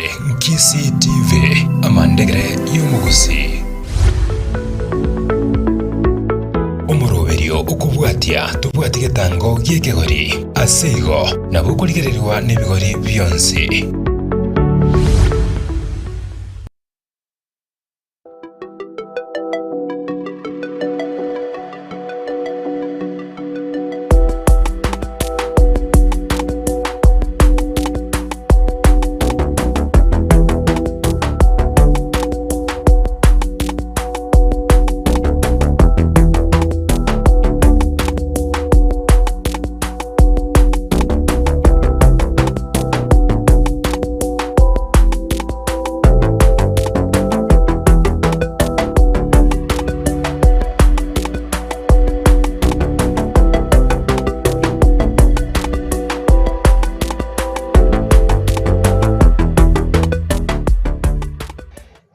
Eye Kisii TV, amandegere y'omogusii. Omoroberio okobwatia tobwati getango gi'ekegori, ase igo nabo okorigererigwa nebigori bionsi.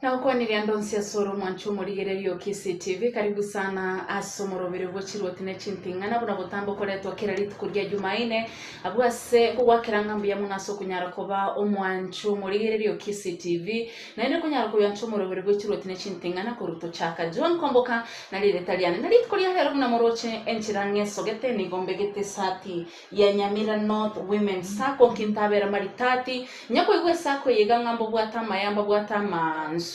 Nagokwanirie ande onsi ase ore omwancho omorigereria o Kisii TV, karibu sana ase omoroberi bwe chirwoti ne chinting'ana buna botambe okoretwa kera rituko ria Jumaine, abwo ase nkogwakera ng'a mbuya mono ase okonyara koba omwancho omorigereria o Kisii TV, naende konyara koyancha omoroberi bwe chirwoti ne chinting'ana korwa tochaka. Joan Kwamboka nari erieta riane. Na rituko ria rero buna moroche enchera ng'esogete nigo mbegete esati ya Nyamira North Women Sacco nkintabera maritati, Nyakoigwa esako eye iga ng'a mbabwate amaya mbabwate amaansu.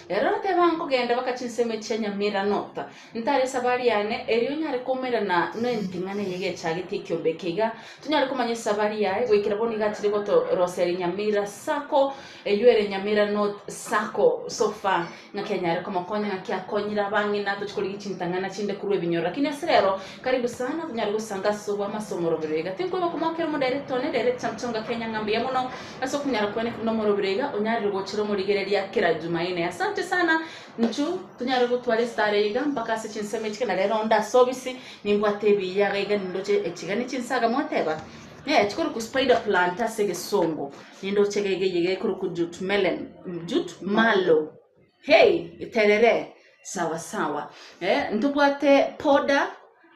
Ere oteba nkogenda baka chinsemo echia Nyamira North. Ntare esabari yane, erio onyare koumerana nenting'ana eye egechagete ekiombe eke iga, tonyare komanya esabari yaye goikera bono iga achire gotoroseria Nyamira Sacco, eywo ere Nyamira North Sacco so far ng'aki anyare komokonya ng'aki akonyire abang'ina tochie korigia chintang'ana chinde korwa ebinyoro. Lakini ase rero, karibu sana tonyare gosanga ase obwamase omorobero iga. Tinkoeba komoakera omodirector one, Director Mchonga Kenya ng'a mbuya mono ase okonyara kwane buna omorobero iga onyarire gochera omorigereria kera Jumaine. Asante sana Nchu tonyare gotwara esitare iga mpaka ase chinsemo echi kena rero onde ase obisi nimbwate ebiya iga iga nindoche echiga ne chinsaga mwateba eh chikorokwa spider plant ase egesongo nindoche iga iga eye iga ekorokwa jute melon jute mallow hey terere sawa sawa eh ntobwate powder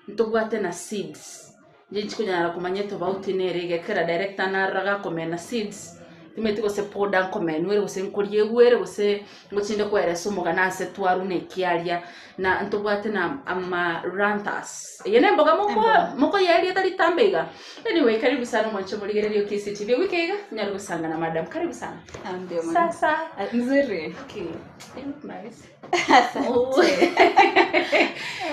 ntobwate na seeds. Inche nchikonyara komanya etobauti nere iga ekero director narora gakomena seeds, timanyeti gose powder nkomenwa ere gose nkoriegwa ere gose ngochinde koeresa omogano ase twarwa na ekiaria, na ntobwate na amaranthus. Eye na emboga moko mokoyeria etari tambe iga. Anyway karibu sana omwanche omorigereria o KCTV ewiki eye iga, tonyare gosanga na madam, karibu sana. Ndio maana. Sasa Nzuri. okay, you look nice. Asante.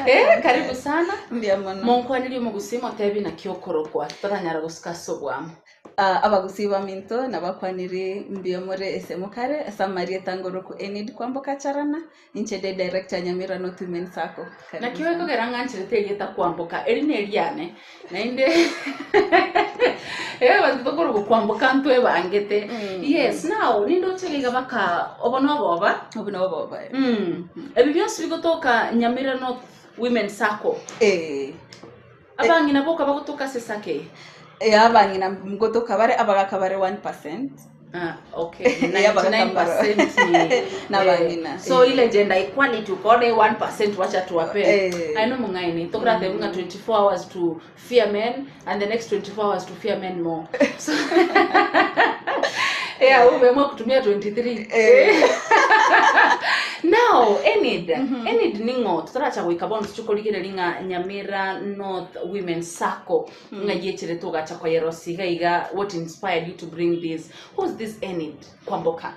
Eh, karibu sana. Mbuya mono. Monkwanirie omogusii motebi naki okorokwa toranyara gosuka ase obwamo. Ah, abagusii baminto nabakwaniri mbuya more ase mokare ase amarieta ngoroku Enid Kwamboka Charana inche de director Nyamira North Women Sacco. Karibu Naki sana. ekogera ng'ancherete erieta Kwamboka, eri neriane naende eh, abanto tokorokwa Kwamboka ntwebangete. Yes, now nindoche iga iga baka obo noboba. Obo noboba. Mm. Ebi bionsi bigotoka Nyamira North Women Sacco. Eh. Abang'ina boka bagotoka ase esako eye. Eh, abang'ina ngotoka bare abagaka bare 1%. Ah, okay. Eh, abagaka mbaro. 99% ni Nabang'ina, eh, so eh. ile gender equality ukaona hii 1% wacha tuwape Eh. I know mung'aini tokorateba ng'a 24 hours to fear men and the next 24 hours to fear men more so yeah umeamua kutumia 23 Eh. now enid enid ning'o totaracha goika bono tochikorigereria ng'a nyamira north women sacco ng'a yechire togacha koyerosia iga iga what inspired you to bring this who's this enid kwamboka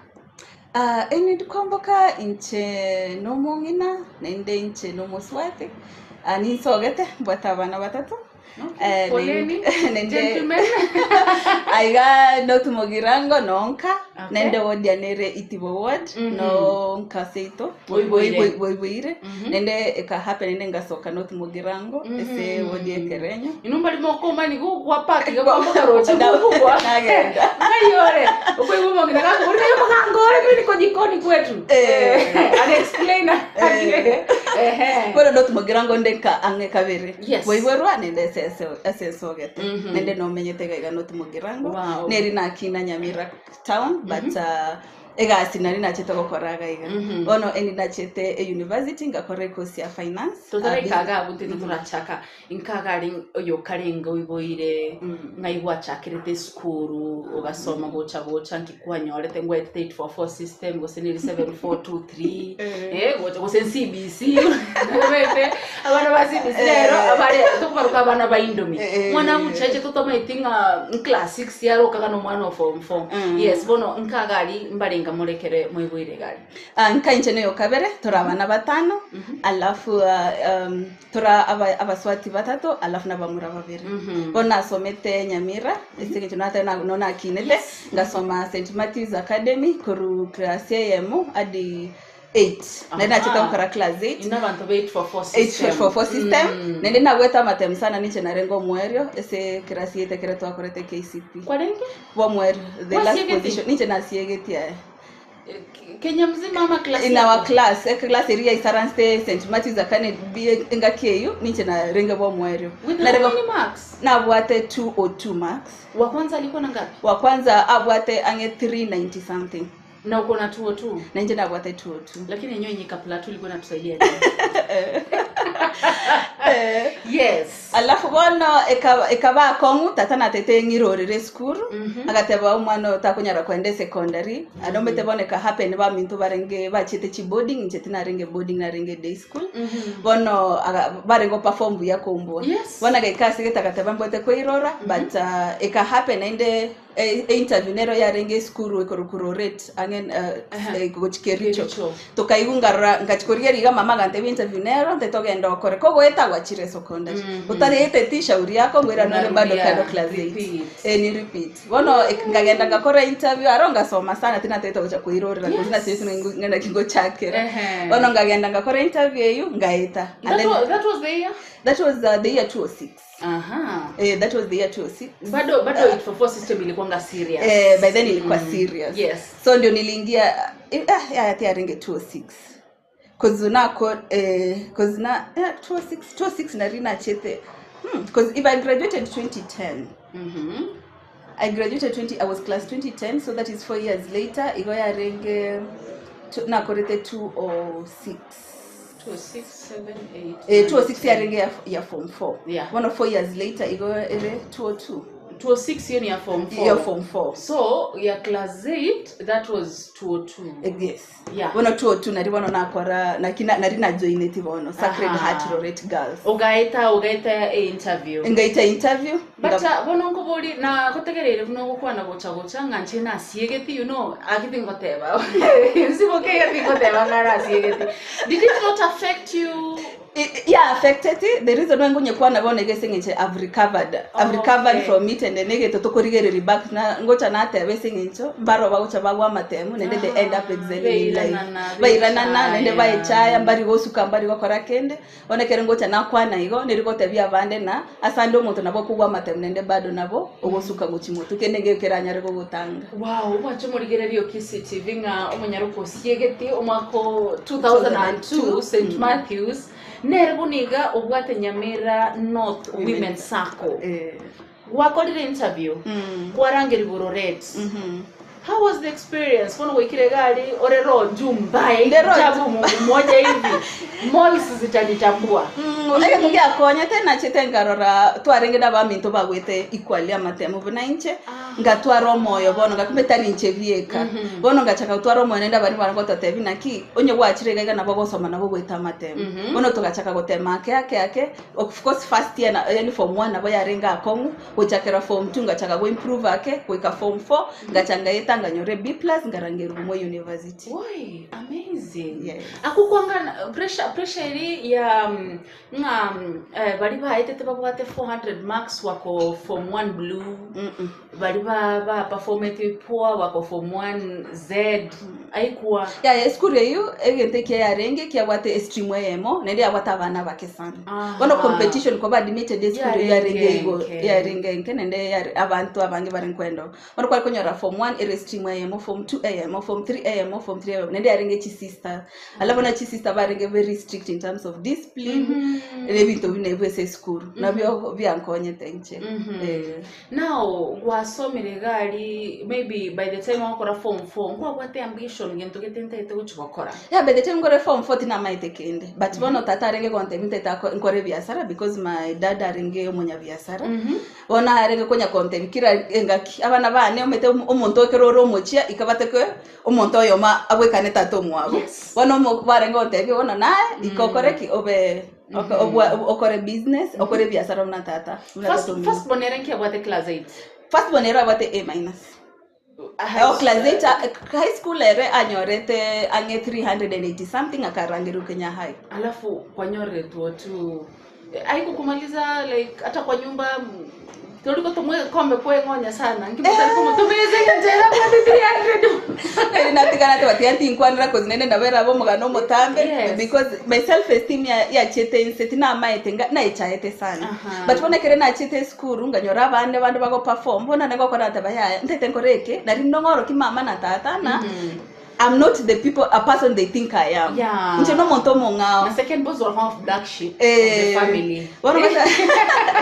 Ah, Enid Kwamboka inche nomong'ina naende inche nomosubati, ah, ninsogete mbwate abana batato. Okay, Eh, poleni, naende gentlemen. aiga notumogirango nonka Okay. naende ward yane ere Itibo ward Mhm. nonka seito Oiboire. boiboire Mhm. naende ekahappen naende ngasoka North Mugirango ase ward ya Ekerenyo Inwe mbari mokomani gogwapaki iga kwamboka roche gokogwa Nagenda. Ng'ai ore okoigwa omong'ina gakobori ng'ai omogango ore mimi niko jikoni kwetu Eh. Ana explain Eh. Ehe. Bono North Mugirango nde nka ang'e kabere Yes. boiborwa nende ase ase- ase esogete Mhm. nende nomenyete iga iga North Mugirango Wow. neri nakina Nyamira town but uh, Egasi nari nachete gokora iga iga. Bono endi nachete e university ngakora ecourse ya finance. Totaraika iga abwo intwe torachaka, inka iga aria oyo okarenge oiboire, ng'ai gwachakerete esukuru, ogasoma gocha gocha nki kwanyorete ngwaetete 844 system gose neri 7423, eh, gocha gose CBC, omanyete abana ba CBC rero abare tokobaroka abana ba indomie. Mwana agocha totamanyeti ng'a nclass six arokaga na omwana o form four. Yes, bono nka iga aria mbarenga morekere moiboire iga aria. Ah, nka inche noyo kabere tore abana batano alafu ah, um, tore aba- abaswati batato alafu na abamura babere bono nasomete nyamira ase eng'encho nateba na- no nakinete ngasoma st matthews academy korwa class eyemo hadi eight naende nachete Aha. gokora class eight Inwe abanto ba 844 system. 844 system naende nagwete amatemu sana ninche narenge omwerio ase class yaito ekero twakorete KCPE Kwarenge? bomwerio the last Gwasiegeti? position ninche nasiegetie aye Kenya mzima ama class in our yako? class eclass eria yaisaransete St Matthews Academy engaki eyio ninche narenge bomwerio With how Narenge- many marks? nabwate 202 marks Wa kwanza alikuwa na ngapi? wa kwanza abwate ang'e 390 something Na uko na 202. na inche nabwate 202 Lakini yenyewe nyika plateau ilikuwa inatusaidia. Yes. Alafu bono eka- ekaba akong'u tata natete ng'irorere esukuru agateba omwana oyo takonyara koenda esecondary adomete bono eka happen baminto barenge bachiete chiboarding inche tinarenge boarding narenge day school bono aga- barenge goperform buya kombua Yes. bono agaika ase gete agateba mbwete koirora but ah, eka happen naende E- einterview nero yarenge esukuru ekorokwa Roret ang'e eh, gochi Kericho Kericho. tokaigwa nkarora ngachi korigereria iga mama agantebia interview nero nte togende okore kogoeta gwachire secondary otareteti shauri yako ngoirana ore bado Unarudia, kando class 8 repeat. eh, ni repeat bono nkagenda ngakora interview aro ngasoma sana tinatete gocha koirorera Yes. yes. nasese ng'enda kingochakera Ehe. bono nkagenda ngakora interview eyu ngaeta and That then was, that was the year? that was uh, the year 206 Aha. eh, that was the year 206 Bado bado 844 system ilikuwanga serious. eh, by then ilikuwa serious Yes. so ndio niliingia eh, ah, yeah, ati aringe 206 cause nako eh, cause na eh, 206 206 nari nachete hmm, cause if i graduated 2010 Mhm. i graduated 20 i was class 2010 so that is 4 years later igo yarenge nakorete 206 2 6 7 8. eh, 206 yarenge ya, ya form 4 Yeah. one of 4 years later igo ere 202 206 hiyo ni ya form 4. ya form 4 So ya class 8 that was 202. Eh, yes Yeah. bono 202 nari bono nakora nakina nari najoineti bono sacred Aha. heart roret girls Ugaeta ugaeta a interview. ngaita interview But nga- bono nkobori na gotegereire buna ogokwana gocha gocha ng'a nche nasiegeti you know agiti ngoteba nsiboke ngoteba ng'a nasiegeti did it not affect you yeah affected it. the reason why ngunye kwana bono egese ng'enche i've recovered i've recovered Okay. from it and negeto tokorigereri back na ngocha nateba ase eng'encho mbaro bagocha bagwa amatemu nende they end up Ah, excelling in life bairanana, bairanana nende baichaya. baichaya mbari gosuka mbari gokora kende bono ekero ngocha nakwana igo neri gotebia abande na asande omonto nabo okogwa amatemu nende bado nabo ogosuka gochi motu kende ngeo keranyare gogotanga wow omwanche omorigererio KCTV ng'a omonyaroka osiegeti omwaka o 2002 St Matthews nere buna obwate Nyamira North Women Sacco eh, gwakorire interview mm, kwarangeri Roret mhm. How was the experience? Mbona uikile gari orero jumbae Ndero kitabu mungu mmoja hivi malls zitanitambua. Egento giakonyete nachete nkarora twarenge na baminto bagwete equally amatemo buna inche Ah. ngatwara omoyo bono ngakumbe tari inche bieka bono ngachaka gotwara omoyo naende abari bare gototebi naki onye gwachire iga iga nabo gosoma nabo goeta amatemo bono togachaka gotema ake ake ake of course first year na yani form 1 nabo yarenge akong'u gochakera form 2 ngachaka go improve ake goika form 4 ngacha ngaeta nganyore B plus ngarangerwa Moi University Woi, amazing. Yes. Akukwanga na- pressure pressure eri ya ng'a eh, bari baetete babwate 400 marks wako form 1 blue Mm-mm. bari ba ba performete poor wako form 1 Z aikuwa ya esukuru eyu egento ekia yarenge kiabwate estream eyemo naende yabwate abana bake sana Aha. bono competition koba admitted esukuru Yarenge yarenge igo enke. yarenge enke naende yare- abanto abange bare nkwenda bono kwari konyora form 1 ere stream eyemo, form 2 eyemo, form 3 eyemo, form 3 eyemo, naende yarenge chisister. Alafu bono chisister barenge very strict in terms of discipline, na ebinto buna ebio ase esukuru. Nabio biankonyete inche. Eh. Now gwasomire iga aria maybe by the time ogokora form four nkwabwate ambition gento gete ntaete gochi gokora? Yeah, by the time nkore form four tinamaete kende but bono tata arenge gontebia ntaete ako nkore ebiasara because my dad arenge omonyabiasara bono arenge konya kontebia kera engaki abana bane omanyete omonto ekero ore omochia ika batake omonto oyomo abwekane tata omwabo Yes. bono omo barenge gontebia bono naye ika okore ki obe oko- obwa okore business okore ebiasara buna tata buna First, tata omino. first born ere nki abwate class 8? First born ere abwate A minus. Oh, class 8 high school ere anyorete ang'e 380 something akarangerwa Kenya High. Alafu kwanyoretwo tu aikukumaliza like hata kwa nyumba toliko tumwe kombe kweng'onya sana nkimutari kumutumeze njera kwa 300 Eri natigana ati batiga ntinkwanera cause nende nabera abo omogano omotambe Yes. because my self esteem yachiete inse tinamaete naichaete sana but bono ekere nachiete esukuru nganyora abande bande bago perform bono nare gokora nateba yaya ntaete nkore eke nari nong'oroki mama na tata na I'm not the people a person they think I am. Yeah. Inche nomonto omong'ao. Na second boss was half black sheep of the Eh, family. bono bata-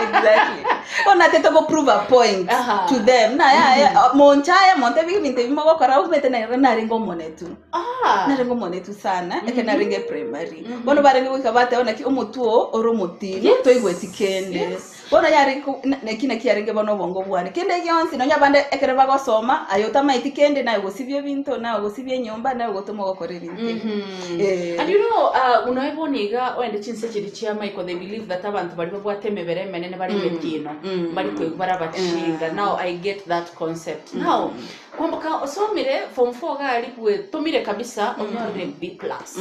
exactly. Bono natete go prove a point Aha. to them. Na ya ya monchaya montebi ebinto ebi mogokora omanyete nere narenge omonetu. Ah. Narenge omonetu sana eke narenge primary. Bono barenge goika bateba naki omotwe oo ore omotino Yes. toigweti kende. Yes. Bono yarenge ko- na- neki naki yarenge bono obongo bwane. Kende gionsi nonya abande ekero bagosoma aye otamaeti kende naye ogosibia ebinto naye ogosibia enyomba naye ogotoma ogokora ebinto ebi. Eh. And you know, unaebona iga oende chinse chiri chia Michael, they believe that abantu bari babwate emebere emenene bare emetino bari koigwa bare abachinga. Now I get that concept. Now, kwamboka osomire form 4 gari bwetomire kabisa onyorire B plus.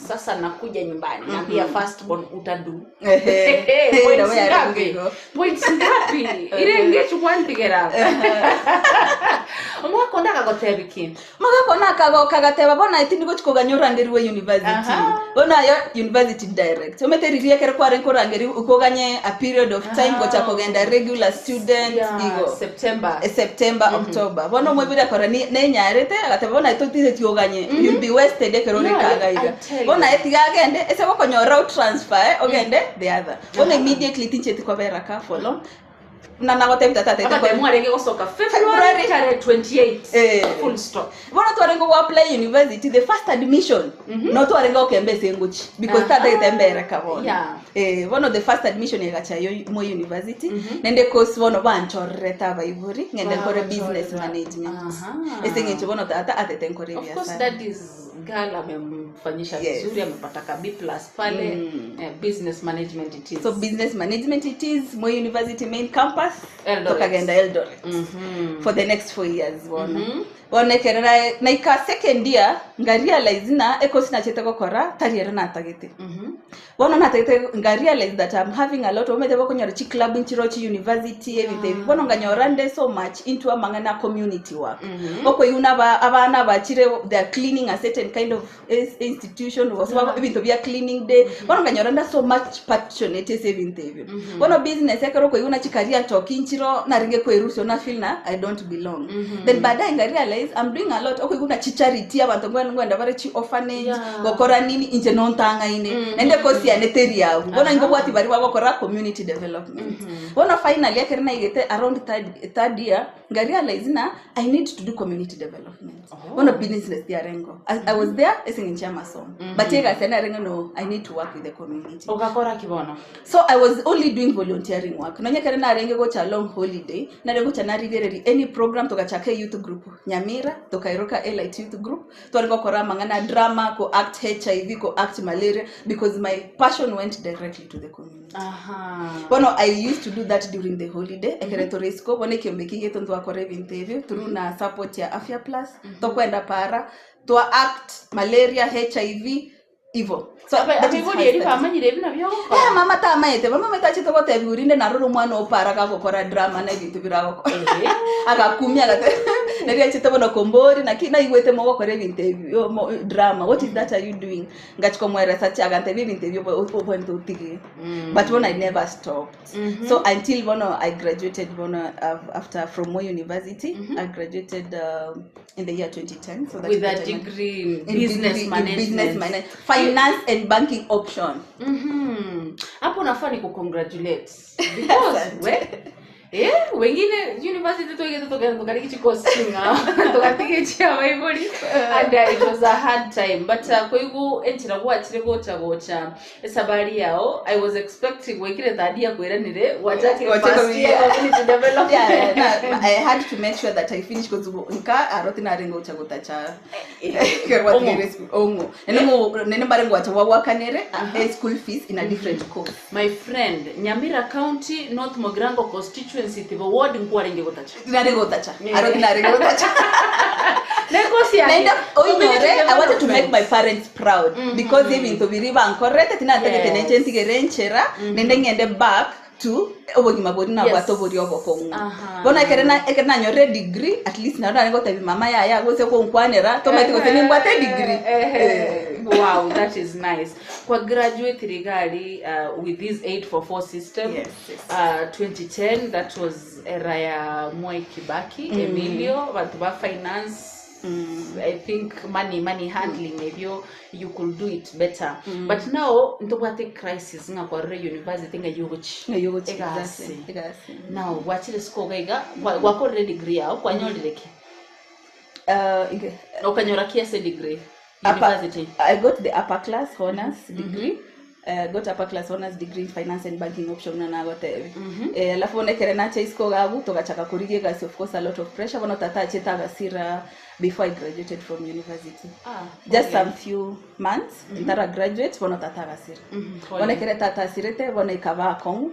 Sasa nakuja nyumbani naambia first born utadu. Ehe. Points Nabo yarenge ngapi? igo. Points ngapi? Irenge chikwantigera. Omwaka onde akagotebia ki? Mogako nakagoka agateba bono aye tindi gochi koganya orangeriwe university. Aha. Bono aye university direct. Omanyete riria ekero kwarenge korangeriwa okoganye a period of time gocha kogenda regular student Yeah, igo. September. September, October. Bono omoibori akora nenyarete agateba bono aye totigetie oganye you'll be wasted ekero ore Yeah, kaga I iga. tell Bono you. aye tiga agende ase gokonyora o transfer eh, ogende the other. Bono immediately tincheti kobera ka for long. Na nagotebia tata atete Abatemu kore- arenge gosoka February February. tarehe 28. Eh. Full stop. Bono twarenge go apply university the first admission no twarenge gokemba ase engochi because Aha. tatagete mbere ka bono. Yeah. Eh, bono the first admission egacha yo mo university nende course bono banchorerete abaibori ng'ende nkore business Bagochorera. management. Aha. Ase eng'encho bono tata atete nkore Of course ebiasara. daddy's girl amemfanyisha Yes. vizuri amepata ka B plus pale eh, business management it is. So business management it is Moi University main campus Eldoret. tokagenda Eldoret for the next 4 years bono bono ekero naika second year nga realize na ekosi nachete gokora tari ere natagete bono natagete nga realize that I'm having a lot omanyete bokonyora chi club nchiro chi university ebinto ebi bono nganyora nde so much into amang'ana community work okoiguna abana bachire they are cleaning a certain kind of institution gose ebinto bia cleaning day bono nganyora nda so much passionate ase ebinto ebio bono business ekero okoiguna chikaria ntoki nchiro narenge koerusio na feel na I don't belong then baadaye nga realize I'm doing a lot okoiguna chi charity abanto ngwenda bare chi orphanage gokora nini inche nontang'aine naende course yane teri yabu bono ingobwati bari bagokora community development bono finally ekero naigete around third year nga realize na I need to do community development bono business tiarengo I was there ase eng'encho ya amasomo but egasi yane yarenge no I need to work with the community Ogakora ki bono? So I was only doing volunteering work. Nonya kere narenge gocha long holiday, nare gocha narigereri any program togachaka youth group Nyamira, tokairoka Elite Youth Group, tware gokora amang'ana drama, ko act HIV, ko act malaria because my passion went directly to the community. Aha. Bono I used to do that during the holiday. Ekere tore isiko bono ekiombe kigeto ntwakora ebinto ebio through na support ya Afya Plus, tokwenda para, twa act malaria, HIV ivo. So that is Abaibori my eri study. bamanyire ebi nabio ogokora? Eh, mama tamaete mama maitachete gotebia urinde naroro omwana opara gagokora drama na ebinto biragokora Eh. agakumia agate Nari achete bono kombori naki naigwete mogokora ebinto ebi omo drama what is that are you doing? Ngachia komoeresa chi agantebia ebinto ebio obo obwenerete otige. But bono I never stopped. So until bono I graduated bono after from Moi University, I graduated in the year 2010. So that With is a the time I- degree in in business degree in management. business manage, finance and banking option. Hapo nafaa ni kucongratulate because we eh wengine university twegete tugenda tukarigi chikostinga tugatiga chia baibuli and it was a hard time but koigu enchira gwachire gocha gocha esabari yao I was expecting wekire third year kwiranire gwachakire Gwachaka first year community development. Yeah, na, I had to make sure that I finish because nka aroti narenga uchagotacha ongo nene mbare ngwacha wawakanere a school fees in a different course. My friend, Nyamira County, North Mogrango constituency, Tibo ward nkwarenge gotacha. Narenga utacha aroti narenga utacha. Nekosi yake. Naenda oinyore I wanted to make my Development. parents proud because ebinto biri bankorete tinatagete Yes. nenche ntigere enchera nende ng'ende back to obogima bori nabwate Yes. obori obokong'u. Aha. Bono ekere na ekere nanyore degree at least naro nare gotebi mama yaya gose konkwanera tomaete gose nimbwate degree. Eh, wow, that is nice. Kwa graduate rigari with this 844 system. Yes, yes. 2010 that was era ya Mwai Kibaki, Emilio, bantu ba finance. I think money handling maybe you could do it better. But now ntobwate crisis nga kwarure university nga yogochi. Ng'ayogochi, Egasi. exactly. Egasi. Now gwachire siko gaiga gwakorire degree yao kwanyorire ki? Ukanyora kiasi degree university. I got the upper class honors degree. Got upper class honors degree in finance and banking option na nagotebi. Alafu onekere nacha isiko gagu tugachaka kurigia gasi of course a lot of pressure bono tata acheta agasira before I graduated from university. Just some few months ntara graduate bono tata agasira. Bonekere tata asirete bono ikaba kong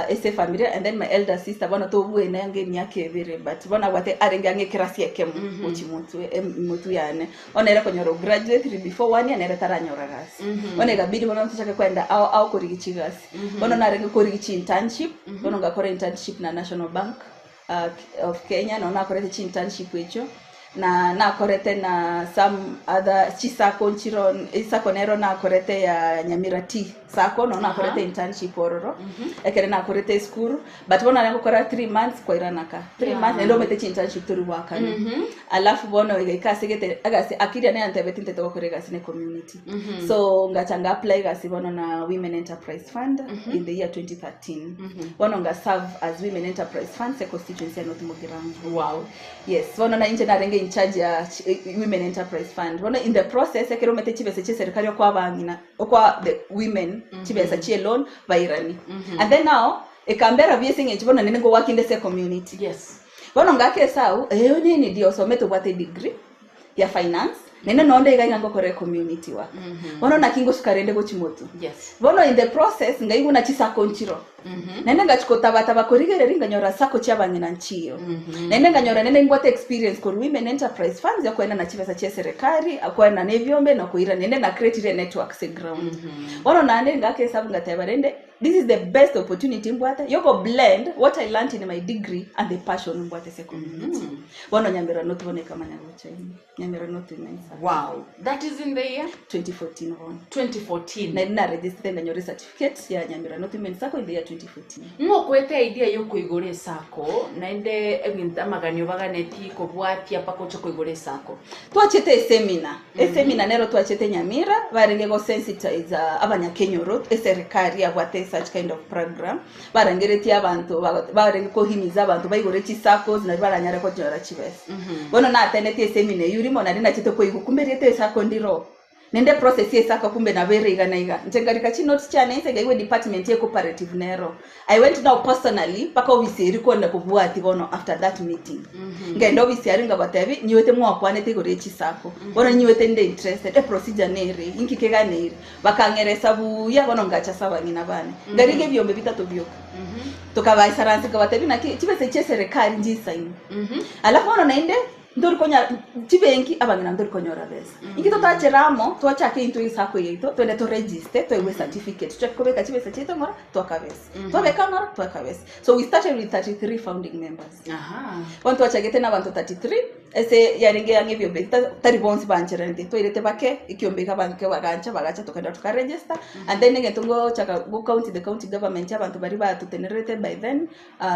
ese familia and then my elder sister bono tobwene ange emiaka ebere but bono abwate arenge ang'e ekirasi ekemo gochi motu motu yane bono ere konyora graduate before one year nere taranyora gasi bono ekabidi bono tochake kwenda ao ao korigichi gasi bono narenge korigichi internship bono ngakora internship na National Bank of Kenya no nakorete chi internship echo na nakorete na some other chisako nchiro isako nero nakorete ya Nyamira Tea Sacco no nakorete internship ororo ekere nakorete school but bona nagokora 3 months kwairanaka 3 months nendo mete chi internship tori wakana alafu bono igaikasegete agasi akiria ne antebete ntete gokora egasi ne community so ngachanga apply gasi bono na Women Enterprise Fund in the year 2013 bono nga serve as Women Enterprise Fund se constituency ya North Mugirango. Wow. Yes, bono na inche narenge in charge ya Women Enterprise Fund. Bono in the process ekero omete chibesa chia serikali okwa abang'ina okwa the women chibesa chia loan bairani and then now ekambera biese ng'encho bono nene ngowakinde se community. Yes. Bono ngake esau eyo nini ndio osomete obwate degree ya finance nene nonde iga iga ngokora community work. Bono naki ngosukarende gochimotu. Yes. Bono in the process ngaiguna chisako nchiro nene ngachikotabataba korigereri nganyora sako chia abang'ina nchiyo nene nganyora nene ngwate experience kor Women Enterprise Funds yokwenda na chibesa chia serikali akwenda na ebyombe na kuira nene na create ile network se ground. Bono nane ngake hesabu ngateba rende this is the best opportunity mbwate yoko blend what I learned in my degree and the passion mbwate se community. Bono Nyamira North bono ikamanya gocha ime Nyamira North Women Sacco. Wow. That is in the year 2014 bono. 2014. Na na register nganyore certificate ya Nyamira North Women Sacco in the year 2014. Ng'okwete idea yokoigora esako naende ebinto amaganio baganeti kobwatia mpaka oche koigora esako. Twachete esemina esemina nero twachete Nyamira barenge go sensitize abanyakenyoro eserikali yabwate such kind of program barangeretie abantu barenge kohimiza abantu baigore chisacos nari baranyare konyora chibesa. Bono natendetie esemina eywo rimo nari nachete koigwa kumbe riete esako ndiro nende process yesako kumbe nabere iga na iga njengarika chi notes chane ise gaiwe department ye cooperative nero I went now personally paka office eri konda kubwati bono after that meeting ngenda office yari ngabatebi nyiwete mwakwanete igoro echisako bono nyiwete nde interested e procedure nere inki keganere bakangeresa buya bono ngacha sabang'ina bane ngarige byombe bitatu byoka tukabaisaransi ngabatebi naki chibese che serikali njisaini alafu bono nainde Ntori konya chibenki abang'ina ntori konyora besa. Inki totachere amo twachake intwe esacco yaito twende to register toegwe certificate tochake kobeka chibesa chiaito ng'ora twaka besa. Twabeka ng'ora twaka besa. So we started with 33 founding members. Aha. Bono twachagete na abanto 33 ase yarenge ang'e ebiombe tari bonsi bancheranete twairete bake ekiombe iga abange bagancha bagacha tokagenda toka register and then egento ngochaka go county the county government abanto baria batotenererete by then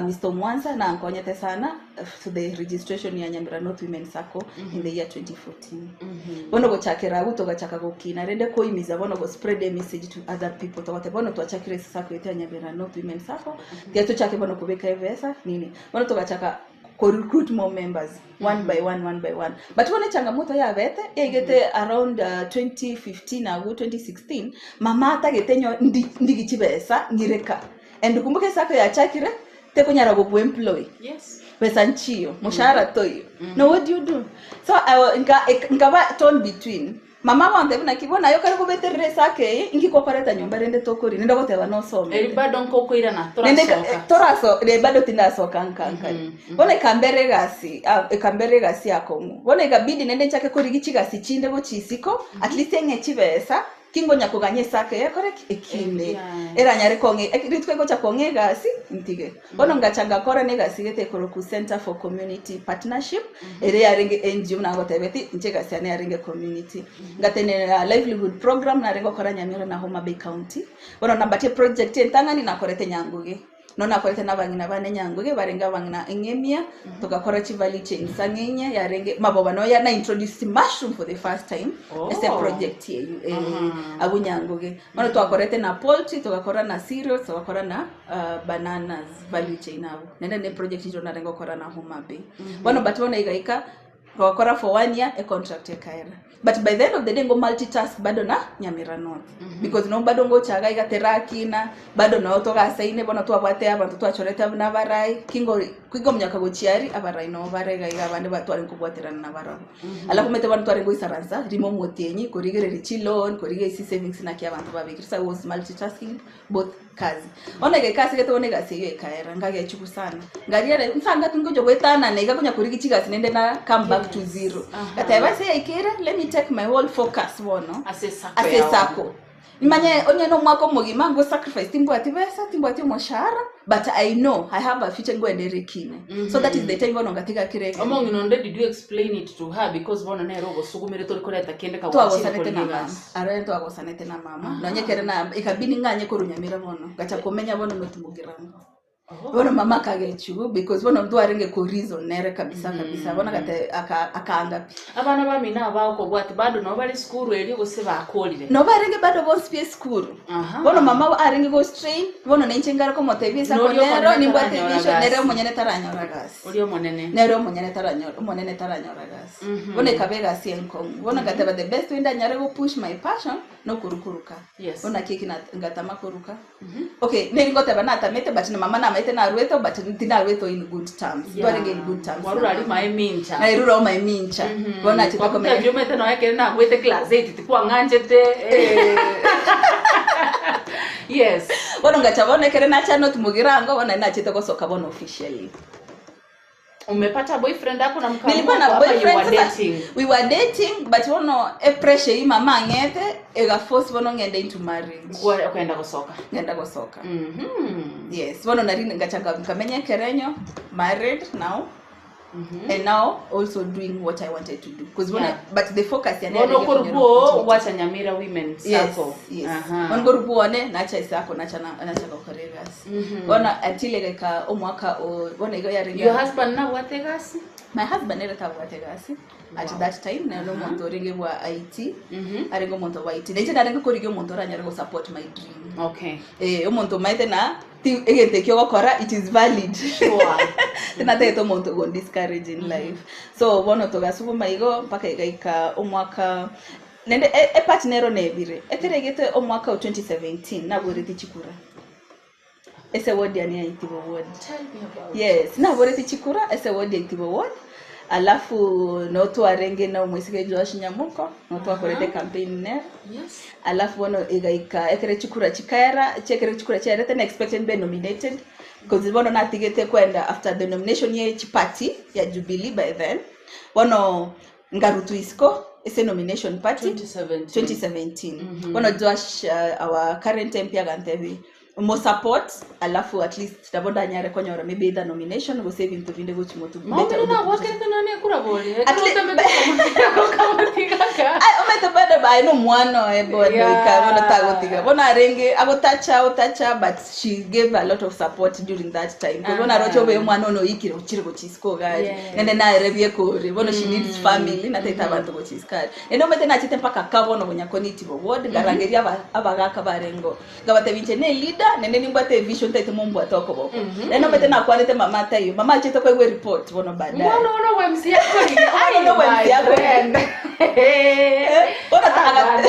Mister Omwansa nankonyete sana to the registration ya Nyamira North Women Sacco in the year 2014. Bono gochakera agwo togachaka gokina rende koimiza bono go spread a message to other people togoteba bono twachakire ase sacco yaito ya Nyamira North Women Sacco tiga tochake bono kobeka ebesa nini. Bono togachaka ko recruit more members one by one one by one. But bono echangamoto yabete yaigete around 2015 agwo 2016 mama atagete nyo ndi- ndigi chibesa ng'ireka. And kumbuka esacco yachakire tekonyara gokuemploy Yes. besa nchiyo moshahara toiyo no what do you do so I, wa- nka, ek- nkaba torn between mama agontebia naki bono aye okare kobeterera esacco eye inki gokoreta nyomba rende tokori nende ogoteba nosome Eri bado nkokoirana Nende eka- torasoka. eh, toraso ne bado tindasoka nkankari bono ekambera egasi ah, ekambera egasi akong'u bono ekabidi nende nchake korigi chigasi chinde gochia isiko at least eng'e chibesa Ki ngonya koganya esaka eye ekore ki? Ekine. Yeah. Eranyare kong'e rituko egocha kong'a egasi ntige. Bono ngacha ngakora na egasi gete ekorokwa Centre for Community Partnership, ere yarenge NGO buna nagotebeti, inche egasi yane yarenge community. Ngatenenera livelihood program narenge gokora Nyamira na Homa Bay County. Bono nambatie project entang'ani nakorete Nyanguge. Nonya nakorete nabang'ina bane nyangoge, barenge abang'ina eng'emia, togakora chivalue chains ang'e inye, yarenge maboba nonya na introduce mushroom for the first time Oh. ase project eywo eh, Aha. abwo nyangoge. Bono twakorete na poultry, togakora na cereals, togakora na ah, bananas value chain abwo. Naende ne project inche narenge gokora na Homa Bay. Bono but bono igaika Twakora for one year e contract ekaera but by the end of the day ngo multitask bado na Nyamira North because no bado ngochaga iga terakina bado noo togasaine bono twabwate abanto twachorete buna abarai kingo kingo omonyoka gochia aria abarai noo bare iga iga abande ba tware kobwaterana nabarabwo. Alafu omanyete bono tware goisaransa rimo omotienyi korigereria chiloan korigereria chisavings naki abanto babekire so I was multitasking both kazi. Bono egeka ase gete bono egasi eyio ekaera, nkagechigwa sana. Nkaria nsanga ngocha goetanana iga konya korigia chigasi naende na come back to zero. Aha. Ngateba ase yaikeire, let me take my whole focus bono Ase esako ase yao. esako. Nimanye onye na omwaka omogima ngo sacrifice timbwati besa, timbwati omoshahara, but I know I have a future ngoende ere ekine. So that is the time bono ngatiga kera egento. Omong'ina onde did you explain it to her because bono nere ogosugumerete tori koreta kende kagwachire twagosanete korigia na mama egasi. arore twagosanete na mama nonye ekere na ikabidi ng'anye korwa Nyamira bono ngacha komenya bono notimugirango Oh. bono mama akagechigwa because bono ntwarenge ko reason nere kabisa kabisa bono agate aka- akaanga pi Abana bamino aba okobwati bado nabo bare esukuru erio gose bakorire. no barenge bado bonsi pi esukuru Aha. bono mama arenge go strain bono nainche ngare komotebia esako Noria nero omonene nimbwate taranyora vision nere gasi. omonyene taranyora gasi Oria omonene. nere omonyene taranyora omonene taranyora gasi bono ekaba egasi enkong'u bono ngateba the best way ndanyare go push my passion nokorukuruka Yes. bono naki eki ngatama koruka okay neri ngoteba natamete but na mama namaete naruete but tinarwete in good terms Yeah. twarenge in good terms Warura ari mae mincha. nairure o my mincha bono nachete komenya Kwamenya omete noe ekere nagwete class 8 tikwang'anchete. Yes. bono ngacha bono ekere nacha not mugirango bono nari nachete gosoka bono officially Umepata boyfriend ako na mkaamua nilikuwa na ama you boyfriend were sasa dating? we were dating but bono e pressure yi mama ang'ete ega force bono ng'ende into marriage Kwa- Ukaenda gosoka. ng'enda gosoka Yes bono nari ngacha nkamenya ekerenyo married now and now also doing what I wanted to do because bono Yeah. but the focus yani Bono yarenge konyora okorubuo opportunity. wacha Nyamira Women Yes, Sacco. yes. Aha. Bono ngorubuo one nacha isako nacha na- nacha gokora egasi bono until egeka omwaka o bono igo yarenge Your husband nabwate egasi? my husband nere tabwate egasi at Wow. that time nere omonto orenge bwa IT arenge omonto bwa IT nainche narenge korigia omonto oranyare go support my dream Okay. eh omonto omaete na ti egento ekio ogokora it is valid Sure. tinatagete omonto gon discourage in life so bono togasuguma igo mpaka igaika omwaka nende e- epart nero nebire ekeregete omwaka o 2017 naboreti chikura ase ward yane ya Itibo ward Tell me about yes naboreti chikura ase ward ya Itibo ward alafu notwarenge na omwisike Joash Nyamuko notwakorete campaign nere Yes. alafu bono igaika ekere chikura chikaera chekere chikura chiaerete na expected be nominated because bono natigete kwenda after the nomination ye chipati ya Jubilee by then. Bono nkarutwa isiko ase nomination party 2017. 2017 bono Joash our current MP agantebia mo support alafu at least nabo ndanyare konyora maybe either nomination gose ebinto binde gochi motu Maomire nagwakerete nonye ekura bori. At Ekero least- otemete komotiga Ai, omanyete bado aye nomwana oye bono Yeah. ika bono tagotiga bono arenge agotacha otacha but she gave a lot of support during that time uh bono aroche obe omwana ono oikire ochire gochi isiko gari Yes. nende naere biekore bono she needs family nataete abanto gochi isiko ari nende omanyete nachete mpaka ka bono bonyakonitibo ward ngarangeria aba- abagaka barengo ngabatebia inche ne leader nende nimbwate vision taete mombwate okoboko nende omanyete nakwanete mama ataiyo mama achete koigwa ereport bono baadaye Mwana ono bwa MC yako ni Mwana ono bwa MC yako. Bono taga-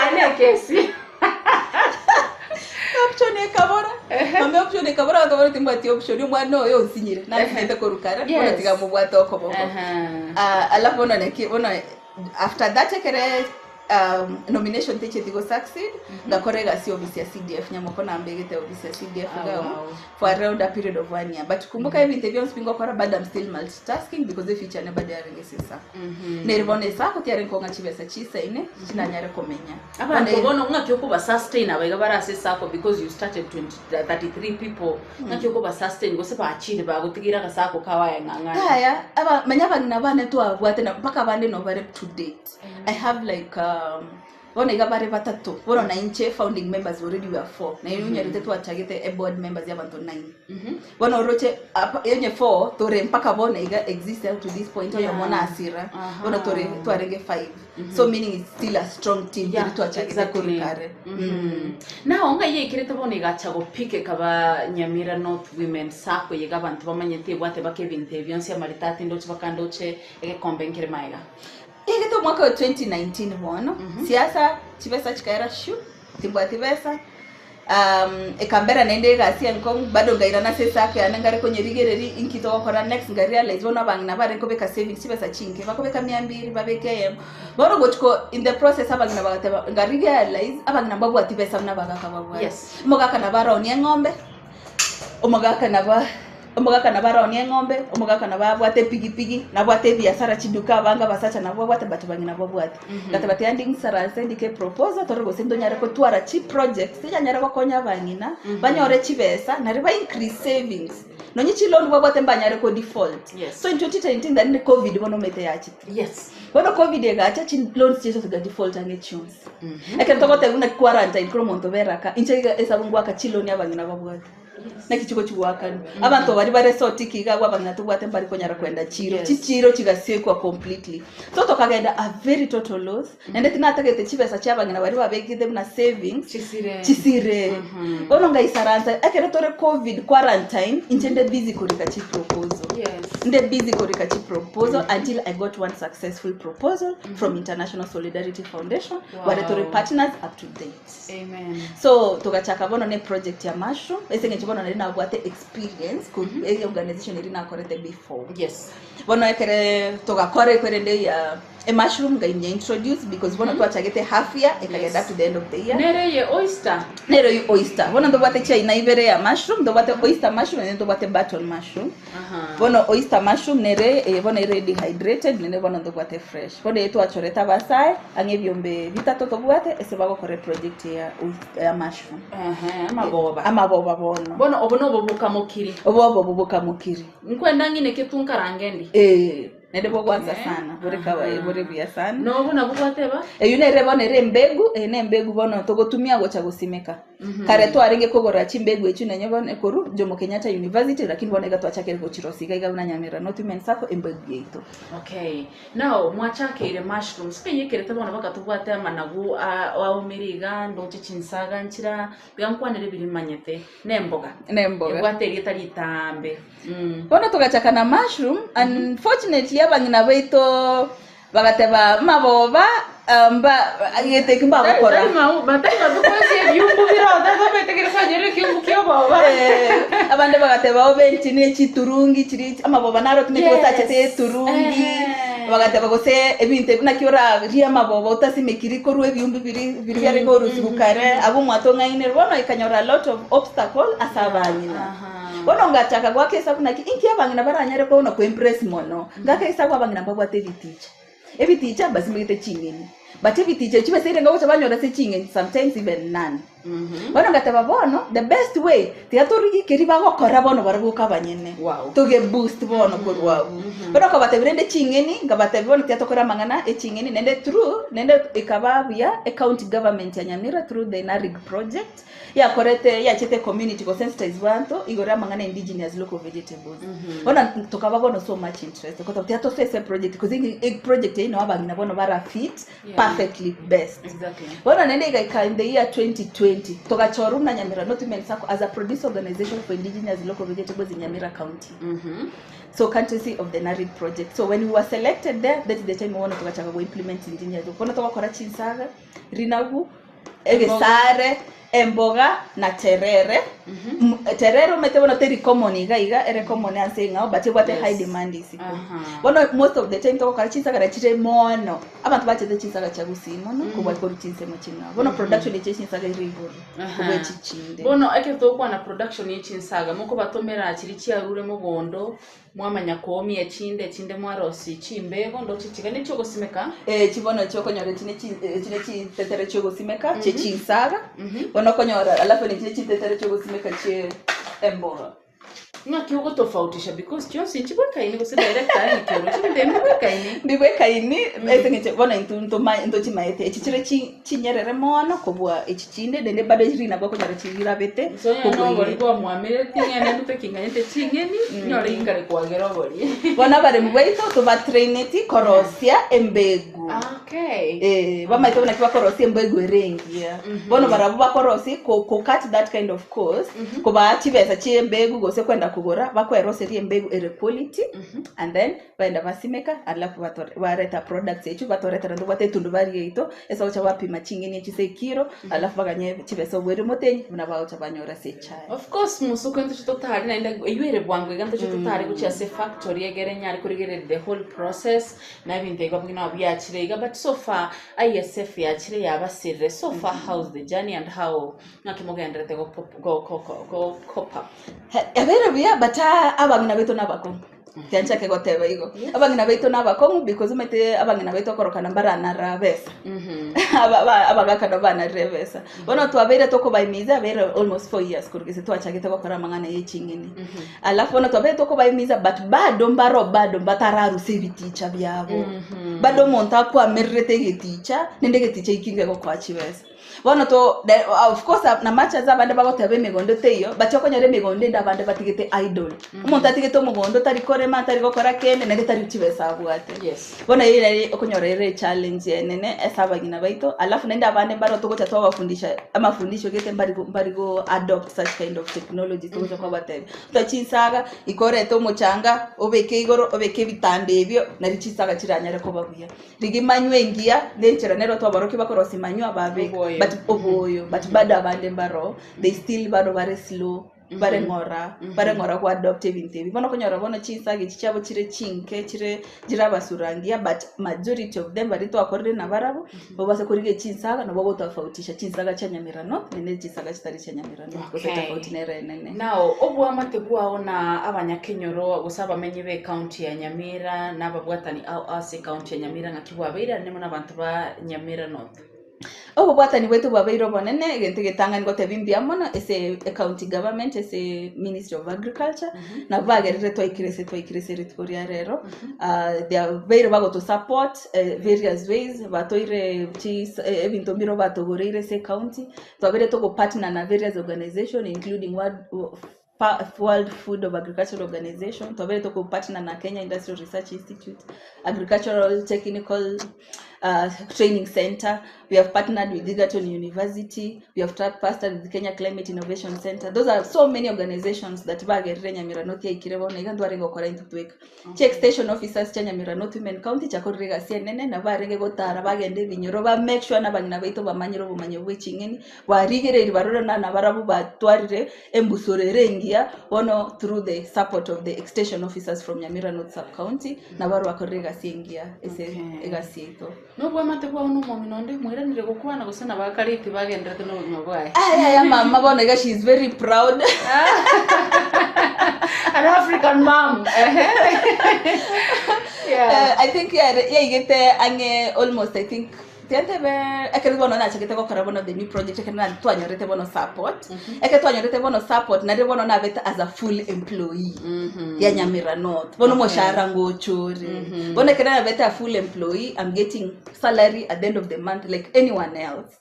Ane kesi. Option ekabora mame option ekabora bakabora timbwati option omwana oyo onsinyire nasinete korukara Yes. bono tiga mobwate okoboko Ah, alafu bono neki bono after that ekere nomination techeti go succeed ngakora egasi office ya CDF nyamoko nambegete office ya CDF Ah, gao wow. for around a period of one year but kumbuka ebinto bionsi bingokora bado I'm still multitasking because efuture ne bado yarenge sesa neri bono esako tiarenge kong'a chibesa chisaine chinanyare komenya Abantu Bono- bono ng'aki okoba sustain abaiga barase sako because you started 20, 33 people ng'aki okoba sustain gose bachire bagotigira agasako kawaya ng'ang'ana Haya, aba manya abang'ina bane twabwate na mpaka abande no bare to date. I have like bono iga bare batato bono na inche founding members already we are four na mm -hmm. twachagete e board members ya bantu nine bono oroche apa- enye four tore mpaka bono iga exist up to this point oyo Yeah. mona asira Aha. bono tore twarenge five so meaning it's still a strong team Yeah, yeah, twachagete exactly. korukare Naho ng'a yeikirete bono igacha gopika ekaba Nyamira North Women Sacco iga abanto bamanyete ebwate baka ebinto ebio nse amaritati ndoche bakandoche egekombe nkere maega. Egete omwaka wa 2019 bono siasa chibesa chikaera shu timbwati besa ekambera naende egasi enkong'u bado ngairana ase esako yane ngare konyerigereri inki togokora next ngarealize bono abang'ina bare nkobeka savings chibesa chinke bakobeka mia mbiri babeke eyemo bono gochiko in the process abang'ina bagateba ngarealize abang'ina mbabwati besa buna abagaka babwate Yes. omogaka nabo araonia eng'ombe omogaka nabo omogaka nabo araonia eng'ombe omogaka nabo abwate epigipigi nabwate ebiasara chiduka abange abasacha nabo babwate but bang'ina babwate gateba tiga nding'isaranse ndike eproposal tore gose ntonyare kotwara chiprojects tinyanyare gokonya abang'ina banyore chibesa nari ba increase savings nonye chiloan babwate mbanyare ko default Yes. so in 2019 then covid bono omete yachete Yes. bono covid egacha chiloans chiaito tiga default ang'e chionsi ekero togoteba buna quarantine kero omonto beraka inche iga esabu ngwaka chiloan abang'ina babwate naki chigochigoakani abanto bari bare sotiki iga abwo abang'ina tobwate mbari konyara kwenda chiro Yes. chichiro chigasekwa completely so tokagenda a very total loss naende tinatagete chibesa chia abang'ina bari babekete buna savings Chisire. chisire bono ngaisaransa ekero tore covid quarantine inche nde busy korika chiproposal Yes. nde busy korika chiproposal until I got one successful proposal from International Solidarity Foundation Wow. ware tore partners up to date Amen. so togachaka bono ne project ya mushroom ase eng'encho bono nari nabwate experience mm -hmm. organization eri nakorete before Yes. bono ekere togakora ekwerende ya e mushroom ngainya introduce because bono twachagete half year ekagenda Yes. up to the end of the year Nere ye oyster. nero yu oyster bono ntobwate chiaina ibere ya mushroom ntobwate oyster mushroom nende ntobwate button mushroom Aha. bono oyster mushroom nere eh, bono ere dehydrated nende bono ntobwate fresh bono etwachorete abasae ang'e ebiombe bitato tobwate ase bagokora eproject ya, oyster- ya mushroom Aha, amaboba. amaboba bono Bono obo nobo bukamokiri. obo obo bubukamukiri Nkwenda ng'ine ketunkarange ndi. eh nende bogwansa Okay. sana bore kawaii bore buya sana Nobo nabo gwateba. eyu nere bono ere embegu eye na embegu bono togotumia gocha gosimeka kare twarenge kogora chimbegu echi nenye bono ekoru Jomo Kenyatta University lakini bono iga twachakire gochirosia iga iga buna Nyamira North Women Sacco embegu yaito Okay. Now mwachakeire mushrooms peyekerete bono bakatubwate amanagu aumire iga ndoche chinsaga nchira biankwanire biri manyete nemboga. nemboga Ebwate erieta ritambe. Bono togachaka na mushroom unfortunately abang'ina baito bagateba maboba mba geteki mbagokora Batari batukwesi ebyumbu birota tobetegeresa nyere kyumbu kyoboba. Eh, abande bagateba obe nchini chiturungi chiri amaboba naro tumete Yes. gosachete eturungi Ehe. bagateba gose ebinto ebi naki oraria amaboba otasimekiri korwa ebiumbi biri biri biarenge orusigu kare abwo omwato ng'ainere bono ekanyora a lot of obstacle ase abang'ina Aha. Bono ngachaka goaka esabu naki inki abang'ina baranyare bono koimpress mono. Ngaka esabu abang'ina mbabwate ebiticha. Ebiticha mbasimegete ching'eni. But ebiticha echi chibeseire ngogocha banyora ase ching'eni sometimes even none. Bono ngateba bono the best way tiga torigie keria bagokora bono barabwo boka abanyene. Wow. Toge boost bono korwa abwo. Bono nkabatebia rende ching'eni, nkabatebia bono tiga tokore amang'ana e ching'eni naende through naende ekaba buya ecounty government ya Nyamira through the NARIG project. Yakorete yachete ecommunity gosensitize banto igoro y'amang'ana indigenous local vegetables. Bono tokaba bono so much interested goteba tiga tosoe ase eproject cause egi eproject eyio nabo abang'ina bono bara fit Yeah. perfectly best. Exactly. Bono naende igaika in the year 2020 togachorwa buna Nyamira North Women Sacco as a producer organization for indigenous local vegetables in Nyamira County. So courtesy of the NARIG project. So when we were selected there, that is the time bono togachaka go implement indigenous. Bono togokora chinsaga, rinagu, egesare, emboga na terere. Terere omanyete bono teri common iga iga, ere common ase eng'ao but ebwate Yes. high demand isiko. Aha. Bono most of the time togokora chinsagara chire mono, abanto bachete chinsaga chia gusii mono kobua korwa chinsemo ching'ao. Bono production eche chinsaga ere igoro Aha. kobua echi chinde. Bono ekero togokwana production ye chinsaga mokobatomera chiria chiarure mogondo Mwamanya koomia echinde, echinde mwarosie chimbego, ndoche chiga nechiogosimeka. Echi bono chiokonyora echi ne chi echi ne chintetere chiogosimeka chie chinsaga, bono okonyora alafu nechi ne chintetere chiogosimeka chie emboga. Ng'aki ogotofautisha because chionsi nchibwekaini gose director aye ng'aki oroche ebinto ebi mbibwekaini. Mbibwekaini ase eng'encho bono intwe ntoma ntochimaete echi chire chi chinyerere mono kobua echi chinde naende bado rinagwa okonyora chirabete Inche onye kobua nobori eye. bwamwamereti ng'ende ndute king'anyete ching'eni, nyore ingare kwagera obori. Bono abaremi baito tobatraineti korosia embegu. Okay. Eh, bamaete buna ki bakorosia embegu ere engiya. Bono barabwo bakorosia ko ko cut that kind of cost, kobaa chibesa chia embegu gose kwenda kogora, bakweroseria embegu ere quality, and then Baenda basimeka, alafu batore bareta products echio batoretera ntobwate etundubari yaito, ase ogocha bapima ching'eni echio ase ekiro, alafu baganye chibesa obweri omotenyi buna bagocha banyora ase echae. Of course mosuko ntoche totare naende eywo ere bwango iga ntoche totare gochia ase efactory egere nyare korigereria the whole process na ebinto igo buna biachire iga but so far ISF yachire yabasirire so far how's the journey and how ng'aki mogendererete go go go go cope up? Yabeire buya but abang'ina baito nabakong'u. Tianchake goteba igo. Abang'ina baito nabakong'u because omanyete abang'ina baito okorokana mbaranara besa. Aba- aba- abagaka nabo banarire ebesa. Bono twabeire tokobaimiza abeire almost 4 years korwa gese twachagete gokora amang'ana ya eching'eni. Alafu bono twabeire tokobaimiza but bado mbaro bado mbatararusia ebiticha biabo. Bado omonto akwamererete egeticha, naende egeticha ekio ngegokoa chibesa. Bono to the of course na much as abande bagoteba emegondo teiyo, but okonyora emegondo ende abande batigete idle. Omonto atigete omogondo tari korema, tari gokora kende, naende tari chibesa abwate. Yes. Bono eyio nere okonyora ere echallenge enene ase abang'ina baito, alafu naende abande mbaro togocha twabafundisha amafundisho gete mbari go mbari go adopt such kind of technology togocha kobatebia. Toa chinsaga, ika orete omochanga, obeke igoro, obeke ebitanda ebio, nari chinsaga chiranyare koba buya. Rigia manywa engiya, nenchera nero twabarokia bakorosia manywa babeka Oboyo. but oboyo but bado abande mbaro they still bado bare slow bare ng'ora bare ng'ora go adopt ebinto ebi. Bono okonyora bono chinsaga echi chiabo chire chinke chire chire abasura ngiya but majority of them baria twakorire nabarabwo obase korigia chinsaga nabo ogotofautisha chinsaga chia Nyamira North naende chinsaga chitari chia Nyamira North gose Okay. tofauti nere enene. Now, oboamate bwao na abanyakenyoro gose abamenyi b'ecounty ya Nyamira na ababwatani ao ase ecounty ya Nyamira ng'aki bwabeire are nemo nabanto ba Nyamira North? Obobwatani bwaito bwabeire obonene, egento egetang'ani gotebia mbuya mono ase ecounty government, ase ministry of agriculture, nabwo bagerire twaikire ase twaikire ase rituko ria rero, they are babeire bagoto support various ways, batoire chis ebinto mbire batogoreire ase ecounty, Twabeire togo partner na various organization including World, World Food of Agricultural Organization, twabeire togo partner na Kenya Industrial Research Institute, Agricultural Technical Training Center, we have partnered with Egerton University, we have partnered with Kenya Climate Innovation Center. Those are so many organizations that bagerire Nyamira North yaikire bono iga ntwarenge gokora intwe tweka. Chi extension officers chia Nyamira North Women County chiakorire egasi enene, nabo barenge gotara bagenda ebinyoro ba make sure nabang'ina baito bamanyire obomanyi bwe ching'eni, barigereiri barore na nabarabwo batwarire embusuro ere engiya, bono through the support of the extension officers from Nyamira North Sub County, nabo barabwo bakorire egasi engiya ase egasi yaito. Nobwamate bwao nomong'ina onde, mwairanire gokwana gose nabo akareti bagenderete nobogima bwaye? Ayaya mama bono iga she is very proud. An African mom. Ehe. Yeah. I think yaigete ang'e almost I think tiantebe ekero bono nachagete gokora bono the new project ekero na twanyorete bono support ekero twanyorete bono support nario bono nabete as a full employee ya Nyamira North bono omoshahara ngochore bono ekero nabete a full employee I'm getting salary at the end of the month like anyone else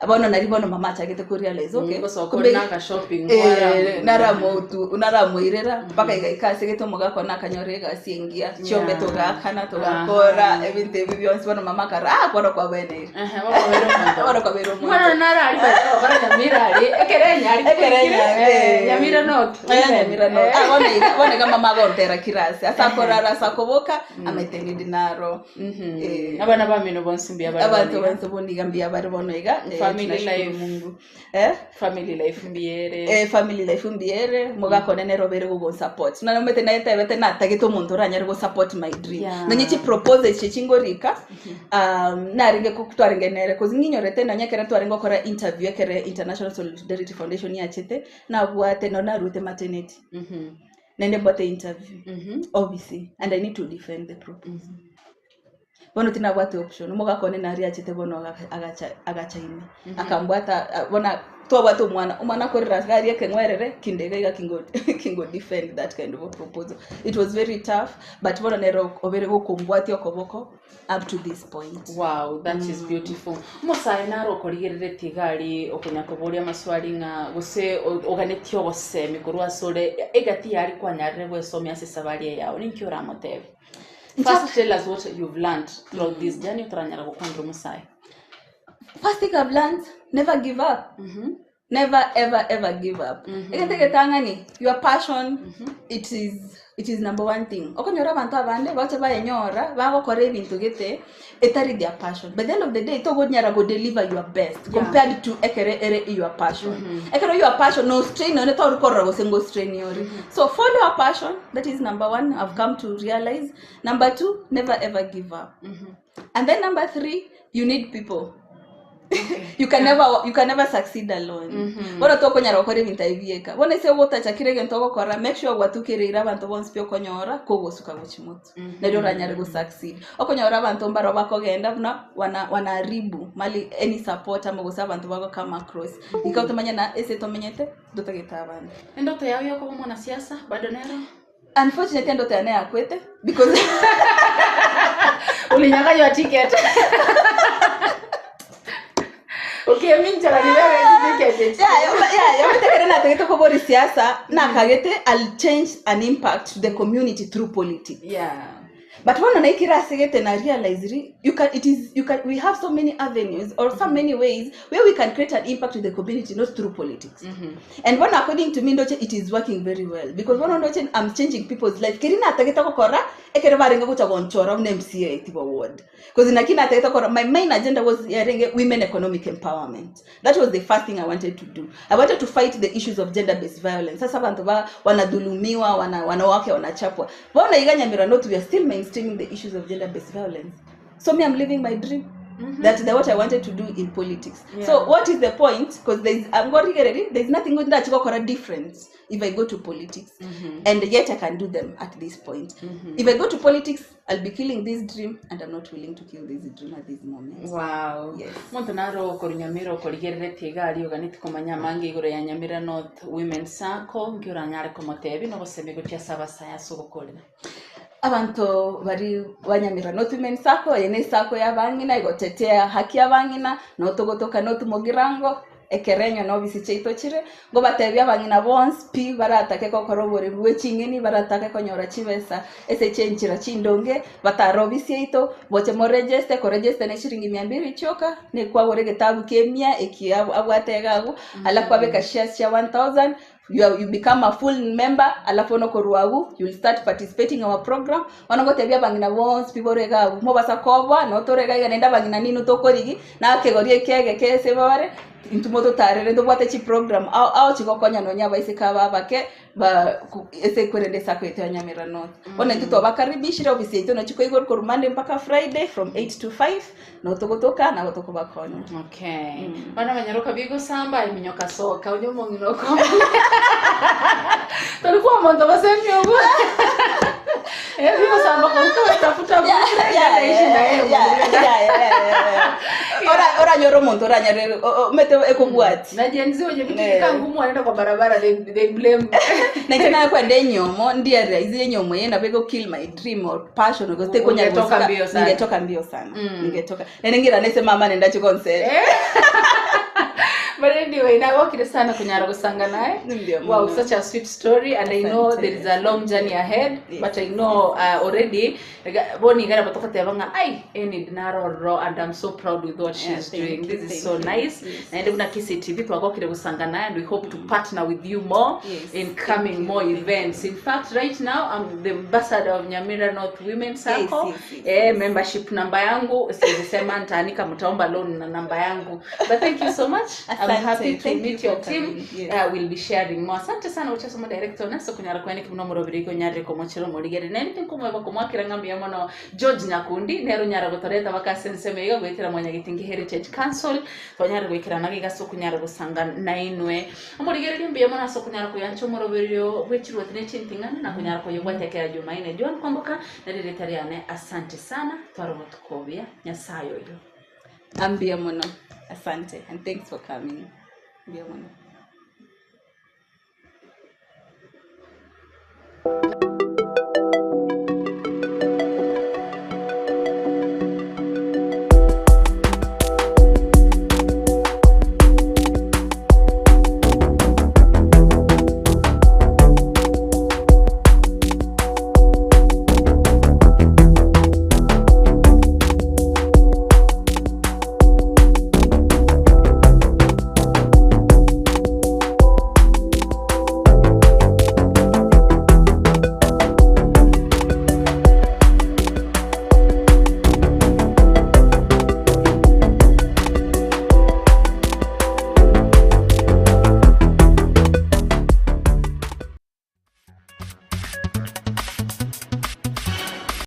bono nari bono mama achagete ko realize okay Gosoka kumbe ore naka shopping Eh, kwara- naramotu naramoirera mpaka igaika asegete omogaka one akanyora egasi engiya chiombe Yeah. togakana togakora ebinto ebi bionsi bono mama akara ah bono kwabeneire Ehe, bono kwabeire omonto. bono kwabeire omonto Mwana narari bara Nyamira ari. Ekere nyari. Ekere nyari, Eh, eh. Nyamira North. Eh, Nyamira North. Eh. Ah, bono iga bono iga mama agontera kirasi ase akorara ase akoboka amaete nindi naro Eh, Abana bamino bonsi mbuya bari abantu bono iga. bonsi bono iga mbuya bari bono iga Eh, Family tunashukuru life. Mungu eh Family life mbiyere. family life mbiere mogakone nero bere gogonsupport nanomete naetebete natagete omonto oranyare gosupport my dream Yeah. nonye chiproposal echi chingorika narenge twarenge nere cause ng'inyorete nonye ekere twarenge gokora interview ekere International Solidarity Foundation yachete nabwate no narute maternity naende mbwate interview obviously and I need to defend the proposal bono tinabwate option omogaka one nari achete bono agacha agacha ime akambwata bona twabwate omwana omwana akorera gari ekeng'werere kinde iga iga kingo kingo defend that kind of a proposal it was very tough but bono nero obere gokombwatia okoboko up to this point. Wow, that is beautiful. Omosae naro okorigereretie iga aria okonya koboria amaswali ng'a gose oganetie ogosemi korwa ase ore egati yaria kwanyarire gwesomia ase esabari eye yao ninki oramotebie? First tell us what you've learned throughout this journey otaranyara gokwanera omosae. First thing I've learned, never give up. Never ever ever give up. Egento egetang'ani, your passion, it is number one thing. Okonyora abanto abande bache bayenyora bagokora ebinto gete etari their passion. By the end of the day togonyara go deliver your best compared to ekere ere your passion. Ekero your passion no strain one tori korora gose ngo strain yore. So follow your passion, that is number one I've come to realize. Number two, never ever give up. And then number three, you need people. You can never succeed alone. Bono tokonyara gokora ebinto ebi bieka. Bono ase ogotachakire egento ogokora, make sure gwatukereire abanto bonsi pi okonyora kogosuka gochi motu. Nario oranyare go succeed. Okonyora abanto mbaro bakogenda buna wanaharibu mali any support ama gose abanto bago come across. Ika otomanye na ase tomenyete totagete abande. Endoto yao yokoba omwanasiasa bado nero? Unfortunately endoto yane yakwete because Ulinyang'anywa ticket. Ukiaminjara ni wewe ticket. Yeah, yometekere natagete kobori siasa nakagete I'll change an impact to the community through politics. But bono naikire asegete na realize ri, you can, it is, you can, we have so many avenues or so many ways where we can create an impact to the community, not through politics. And bono according to me ndoche it is working very well because bono ndoche I'm changing people's life. Keri natagete gokora ekere barenge gocha gonchora muna MCA tibo ward. Because nakina natagete gokora my main agenda was yarenge women economic empowerment. That was the first thing I wanted to do. I wanted to fight the issues of gender-based violence. Sasa bantu ba wanadhulumiwa, wanawake wanachapwa. Bona iga Nyamira North we are still mainstreaming the issues of gender-based violence. So me, I'm living my dream. That's what I wanted to do in politics. So what is the point? Because there's, I'm going to get it. There's nothing going to go difference if I go to politics, and yet I can do them at this point. If I go to politics, I'll be killing this dream, and I'm not willing to kill this dream at this moment. Wow. Yes. Monto naro okori Nyamira okorigereretie iga aria oganeti komanya amange igoro ya Nyamira North Women Sacco nki oranyare komotebi nogosemi gochia ase abasaya ase ogokorera. Abanto bari ba Nyamira North Women Sacco, eye ne sacco ya abang'ina egotetea haki ya abang'ina notogotoka notumogirango ekerenyo nobisi chiaito chire ngo batebia abang'ina bonsi pi baratake gokora oboremi bwa eching'eni baratake konyora chibesa ase chenchera chindonge batara obisi yaito boche moregeste koregeste ne shiringi mia mbili chioka nekwagora egetabu kia emia eki abwate iga abwo alafu kwabeka shares chia 1000 you become a full member alafu onokorwa agwo you'll start participating in our program bono ngotebia abang'ina bonsi pi bore iga abwo mobasa koboa notore iga iga naende abang'ina ninu tokorigi na ekegori ekege kese bare intwe mototarere ntobwate chiprogram ao ao chigokonya nonya abaiseke aba abake. Ba ku- ase ekwerende ase akoetwa ya Nyamira North. Bono intwe twabakaribishire ofisi yaito nochi koigwa korwa Monday mpaka Friday from 8 to 5, nabo togotoka nabo tokobakonya. Okay. Bana banyaroka bigosamba eminyoka soka onye omong'ina oko. Tori kwa omonto gose emiogo. Eh, bigosamba koruka tafuta naishi na yeye. Oranyore omonto oranyore omete ekobwati. Na Gen Z wenye vitu Eh. vikaa ngumu wanaenda kwa barabara they blame. Na inche nakwenda enyomo ndiarealize enyomo eye nabo ego kill my dream or passion gose tekonyara Ungetoka gosika- mbio sana. ningetoka mbio sana. Ningetoka. Nere ngirane ase mama nende ache gonsera. Eh. But anyway, nawokire sana kunyara gusanga naye. Ndio, Wow, mno. such a sweet story and I know Asante. there is a long journey ahead, Yes. but I know already boni igara batokoteba ng'a ai Enid naroro and I'm so proud with what Yeah, she's thank doing. you, This is thank so you. nice. Yes. Naende buna Kisii TV twagokire gusanga naye and we hope to partner with you more Yes, in thank coming you, more thank events. In fact, right now I'm the ambassador of Nyamira North Women Circle. yes, yes, Eh, membership namba yangu siwezi sema nitaanika, mtaomba loan na namba yangu. But thank you so much. I'm Asante. happy to Thank you meet for your team. coming. Yes. We'll be sharing more. Asante sana uchasoma director naso kunyara kwene kimuno murobiri ko nyarire komochero morigere nende nkomweba komwakira ng'ambi ya mono George Nyakundi nero nyara gotoreta bakasenseme iga gwetera Mwanyagetinge Heritage Council twanyara gwikira naga igaso kunyara gusanga nainwe omorigereria mbuya mono ase okunyara koyancha omoroberio bwechirwoti ne chinting'ana na kunyara koyobwatekera Jumaine John Kwamboka narireta riane asante sana twarogotukobia Nyasaye oyo Ambia mono. Asante and thanks for coming. Ambia mono.